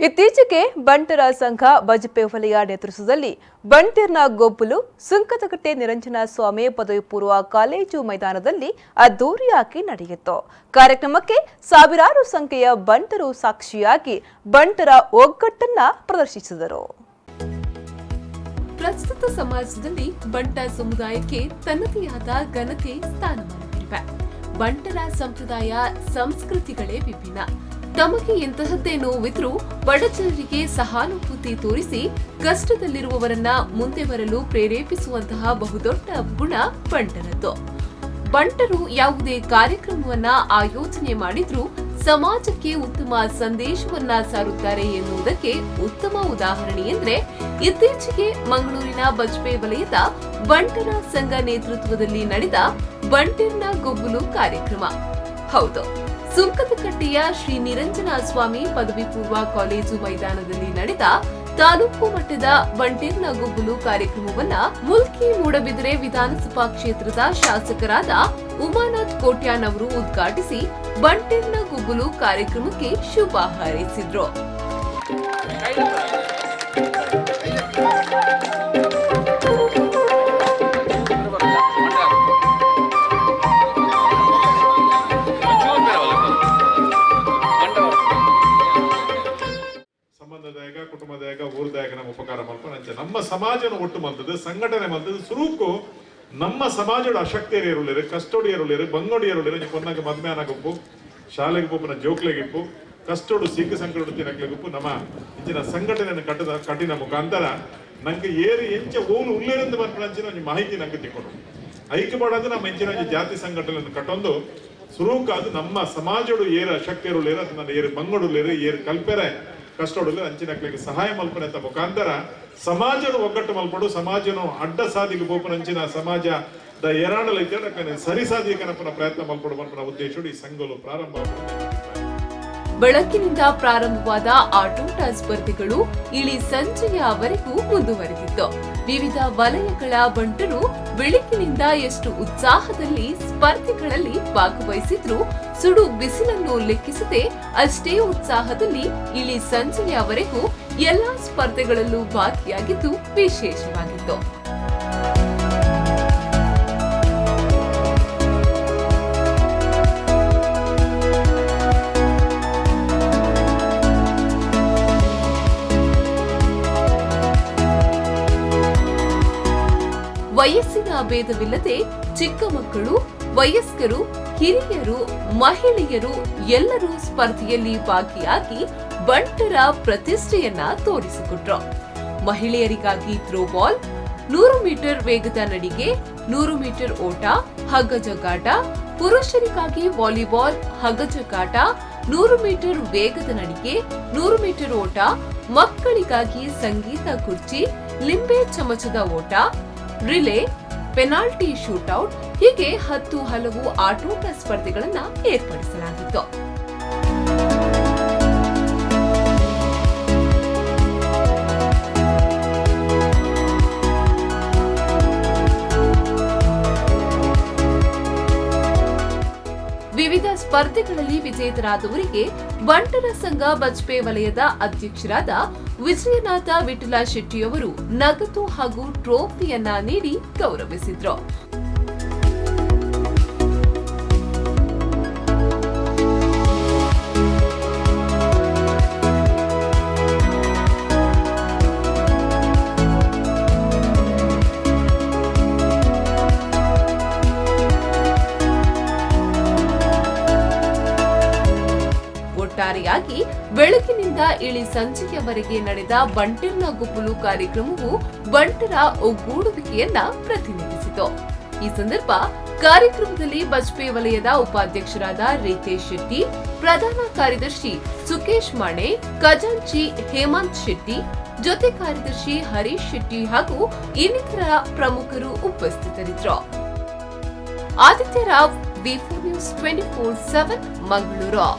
ಇತ್ತೀಚೆಗೆ ಬಂಟರ ಸಂಘ ಬಜಪೆ ವಲಯ ನೇತೃತ್ವದಲ್ಲಿ ಬಂಟರ್ನ ಗೊಬ್ಬಲು ಸುಂಕದಕಟ್ಟೆ ನಿರಂಜನ ಸ್ವಾಮಿ ಪದವಿ ಪೂರ್ವ ಕಾಲೇಜು ಮೈದಾನದಲ್ಲಿ ಅದ್ದೂರಿಯಾಗಿ ನಡೆಯಿತು. ಕಾರ್ಯಕ್ರಮಕ್ಕೆ ಸಾವಿರಾರು ಸಂಖ್ಯೆಯ ಬಂಟರು ಸಾಕ್ಷಿಯಾಗಿ ಬಂಟರ ಒಗ್ಗಟ್ಟನ್ನ ಪ್ರದರ್ಶಿಸಿದರು. ಪ್ರಸ್ತುತ ಸಮಾಜದಲ್ಲಿ ಬಂಟ ಸಮುದಾಯಕ್ಕೆ ತನ್ನದೇ ಆದ ಘನತೆ ಸ್ಥಾನಮಾನವಿವೆ. ಬಂಟರ ಸಂಪ್ರದಾಯ ಸಂಸ್ಕೃತಿಗಳೇ ವಿಭಿನ್ನ. ತಮಗೆ ಎಂತಹದ್ದೇ ನೋವಿದ್ರೂ ಬಡಜನರಿಗೆ ಸಹಾನುಭೂತಿ ತೋರಿಸಿ ಕಷ್ಟದಲ್ಲಿರುವವರನ್ನ ಮುಂದೆ ಬರಲು ಪ್ರೇರೇಪಿಸುವಂತಹ ಬಹುದೊಡ್ಡ ಗುಣ ಬಂಟರದ್ದು. ಬಂಟರು ಯಾವುದೇ ಕಾರ್ಯಕ್ರಮವನ್ನ ಆಯೋಜನೆ ಮಾಡಿದ್ರೂ ಸಮಾಜಕ್ಕೆ ಉತ್ತಮ ಸಂದೇಶವನ್ನ ಸಾರುತ್ತಾರೆ ಎನ್ನುವುದಕ್ಕೆ ಉತ್ತಮ ಉದಾಹರಣೆ ಎಂದ್ರೆ ಇತ್ತೀಚೆಗೆ ಮಂಗಳೂರಿನ ಬಜ್ಪೆ ವಲಯದ ಬಂಟರ ಸಂಘ ನೇತೃತ್ವದಲ್ಲಿ ನಡೆದ ಬಂಟರ್ನ ಗೊಬ್ಬಲು ಕಾರ್ಯಕ್ರಮ. ಹೌದು, ಸುಂಕದಕಟ್ಟೆಯ ಶ್ರೀ ನಿರಂಜನ ಸ್ವಾಮಿ ಪದವಿ ಪೂರ್ವ ಕಾಲೇಜು ಮೈದಾನದಲ್ಲಿ ನಡೆದ ತಾಲೂಕು ಮಟ್ಟದ ಬಂಟೇರ್ನ ಗೊಬ್ಬಲು ಕಾರ್ಯಕ್ರಮವನ್ನ ಮುಲ್ಕಿ ಮೂಡಬಿದರೆ ವಿಧಾನಸಭಾ ಕ್ಷೇತ್ರದ ಶಾಸಕರಾದ ಉಮಾನಾಥ್ ಕೋಟ್ಯಾನ್ ಅವರು ಉದ್ಘಾಟಿಸಿ ಬಂಟೇರ್ನ ಗೊಬ್ಬಲು ಕಾರ್ಯಕ್ರಮಕ್ಕೆ ಶುಭ ಹಾರೈಸಿದ್ರು. ಸಂಬಂಧದಾಯಕ, ಕುಟುಂಬದಾಯಕ, ಊರ್ದಾಯಕ ನಮ್ಮ ಉಪಕಾರ ಮಲ್ಪನಂಚ ನಮ್ಮ ಸಮಾಜನ ಒಟ್ಟು ಮಂತದ್ದು ಸಂಘಟನೆ ಮಂತದ್ದು ಸುರುಕು ನಮ್ಮ ಸಮಾಜದ ಅಶಕ್ತಿಯರು ಇರುಳಿರು, ಕಷ್ಟೋಡಿ ಇರುಳಿರು, ಬಂಗೋಡಿ ಇರುಳಿರು. ಪೊನ್ನಾಗ ಮದ್ಮೆ ಅನಗುಪ್ಪು, ಶಾಲೆಗೆ ಪೋಪನ ಜೋಕ್ಲೆಗಿಪ್ಪು, ಕಷ್ಟೋಡು ಸಿಕ್ಕ ಸಂಕಟ ತಿನ್ನಕ್ಲೆಗುಪ್ಪು ನಮ್ಮ ಇಂಚಿನ ಸಂಘಟನೆಯನ್ನು ಕಟ್ಟದ ಕಠಿಣ ಮುಖಾಂತರ ನಂಗೆ ಏರು ಎಂಚ ಓಲು ಉಲ್ಲೇರಂತ ಮನ್ಪನಂಚಿನ ಒಂಜಿ ಮಾಹಿತಿ ನಂಗೆ ತಿಕ್ಕೊಂಡು ಐಕ್ಯಪಾಡೋದು ನಮ್ಮ ಎಂಚಿನ ಒಂಜಿ ಜಾತಿ ಸಂಘಟನೆಯನ್ನು ಕಟ್ಟೊಂದು ಸುರುಕಾದು ನಮ್ಮ ಸಮಾಜಡು ಏರು ಅಶಕ್ತಿಯರುಳ್ಳೇರು, ಅದನ್ನ ಏರು ಬಂಗೋಡುಳ್ಳೇರು, ಏರು ಕಲ್ಪೆರೆ ಕಷ್ಟೋಡಲು ಅಂಚಿನಕ್ಲಿಗೆ ಸಹಾಯ ಮಲ್ಪನೆ ಮುಖಾಂತರ ಸಮಾಜನ ಒಗ್ಗಟ್ಟು ಮಲ್ಪಡು, ಸಮಾಜನು ಅಡ್ಡ ಸಾದಿಗೆ ಪೋಪನ ಅಂಚಿನ ಸಮಾಜದ ಏರಾಣಲ ಇದ್ದರೆ ಸರಿ ಸಾದಿಗೆ ಕನಪನ ಪ್ರಯತ್ನ ಮಲ್ಪಡು ಮಲ್ಪನ ಉದ್ದೇಶಡು ಈ ಸಂಘಲು ಪ್ರಾರಂಭ. ಬೆಳಕಿನಿಂದ ಪ್ರಾರಂಭವಾದ ಆಟೋಟ ಸ್ಪರ್ಧೆಗಳು ಇಳಿ ಸಂಜೆಯವರೆಗೂ ಮುಂದುವರೆದಿತ್ತು. ವಿವಿಧ ವಲಯಗಳ ಬಂಟರು ಬೆಳಕಿನಿಂದ ಎಷ್ಟು ಉತ್ಸಾಹದಲ್ಲಿ ಸ್ಪರ್ಧೆಗಳಲ್ಲಿ ಭಾಗವಹಿಸಿದ್ರು, ಸುಡು ಬಿಸಿಲನ್ನು ಲೆಕ್ಕಿಸದೆ ಅಷ್ಟೇ ಉತ್ಸಾಹದಲ್ಲಿ ಇಳಿ ಸಂಜೆಯವರೆಗೂ ಎಲ್ಲಾ ಸ್ಪರ್ಧೆಗಳಲ್ಲೂ ಭಾಗಿಯಾಗಿದ್ದು ವಿಶೇಷವಾಗಿತ್ತು. ವಯಸ್ಸಿನ ಭೇದವಿಲ್ಲದೆ ಚಿಕ್ಕ ಮಕ್ಕಳು, ವಯಸ್ಕರು, ಹಿರಿಯರು, ಮಹಿಳೆಯರು ಎಲ್ಲರೂ ಸ್ಪರ್ಧೆಯಲ್ಲಿ ಭಾಗಿಯಾಗಿ ಬಂಟರ ಪ್ರತಿಷ್ಠೆಯನ್ನ ತೋರಿಸಿಕೊಟ್ರು. ಮಹಿಳೆಯರಿಗಾಗಿ ಥ್ರೋಬಾಲ್, 100 ಮೀಟರ್ ವೇಗದ ನಡಿಗೆ, 100 ಮೀಟರ್ ಓಟ, ಹಗ್ಗಜಗ್ಗಾಟ, ಪುರುಷರಿಗಾಗಿ ವಾಲಿಬಾಲ್, ಹಗ್ಗಜಗ್ಗಾಟ, 100 ಮೀಟರ್ ವೇಗದ ನಡಿಗೆ, 100 ಮೀಟರ್ ಓಟ, ಮಕ್ಕಳಿಗಾಗಿ ಸಂಗೀತ ಕುರ್ಚಿ, ಲಿಂಬೆ ಚಮಚದ ಓಟ, ರಿಲೇ, ಪೆನಾಲ್ಟಿ ಶೂಟೌಟ್, ಹೀಗೆ 10 ಹಲವು ಆಟೋಟ ಸ್ಪರ್ಧೆಗಳನ್ನು ಏರ್ಪಡಿಸಲಾಗಿತ್ತು. ವಿವಿಧ ಸ್ಪರ್ಧೆಗಳಲ್ಲಿ ವಿಜೇತರಾದವರಿಗೆ ಬಂಟರ ಸಂಘ ಬಜ್ಪೆ ವಲಯದ ಅಧ್ಯಕ್ಷರಾದ ವಿಜಯನಾಥ ವಿಠಲ ಶೆಟ್ಟಿಯವರು ನಗದು ಹಾಗೂ ಟ್ರೋಫಿಯನ್ನ ನೀಡಿ ಗೌರವಿಸಿದ್ರು. ಒಟ್ಟಾರೆಯಾಗಿ ಬೆಳಗಿನಿಂದ ಇಳಿ ಸಂಜೆಯವರೆಗೆ ನಡೆದ ಬಂಟರ್ನ ಗುಬ್ಬಲು ಕಾರ್ಯಕ್ರಮವು ಬಂಟರ ಒಗ್ಗೂಡುವಿಕೆಯನ್ನ ಪ್ರತಿನಿಧಿಸಿತು. ಈ ಸಂದರ್ಭ ಕಾರ್ಯಕ್ರಮದಲ್ಲಿ ಬಜ್ಪೆ ವಲಯದ ಉಪಾಧ್ಯಕ್ಷರಾದ ರಿತೇಶ್ ಶೆಟ್ಟಿ, ಪ್ರಧಾನ ಕಾರ್ಯದರ್ಶಿ ಸುಕೇಶ್ ಮಾಣೆ, ಖಜಾಂಚಿ ಹೇಮಂತ್ ಶೆಟ್ಟಿ, ಜೊತೆ ಕಾರ್ಯದರ್ಶಿ ಹರೀಶ್ ಶೆಟ್ಟಿ ಹಾಗೂ ಇನ್ನಿತರ ಪ್ರಮುಖರು ಉಪಸ್ಥಿತರಿದ್ದರು. Aditya Rao, V4 News 24/7, Mangaluru.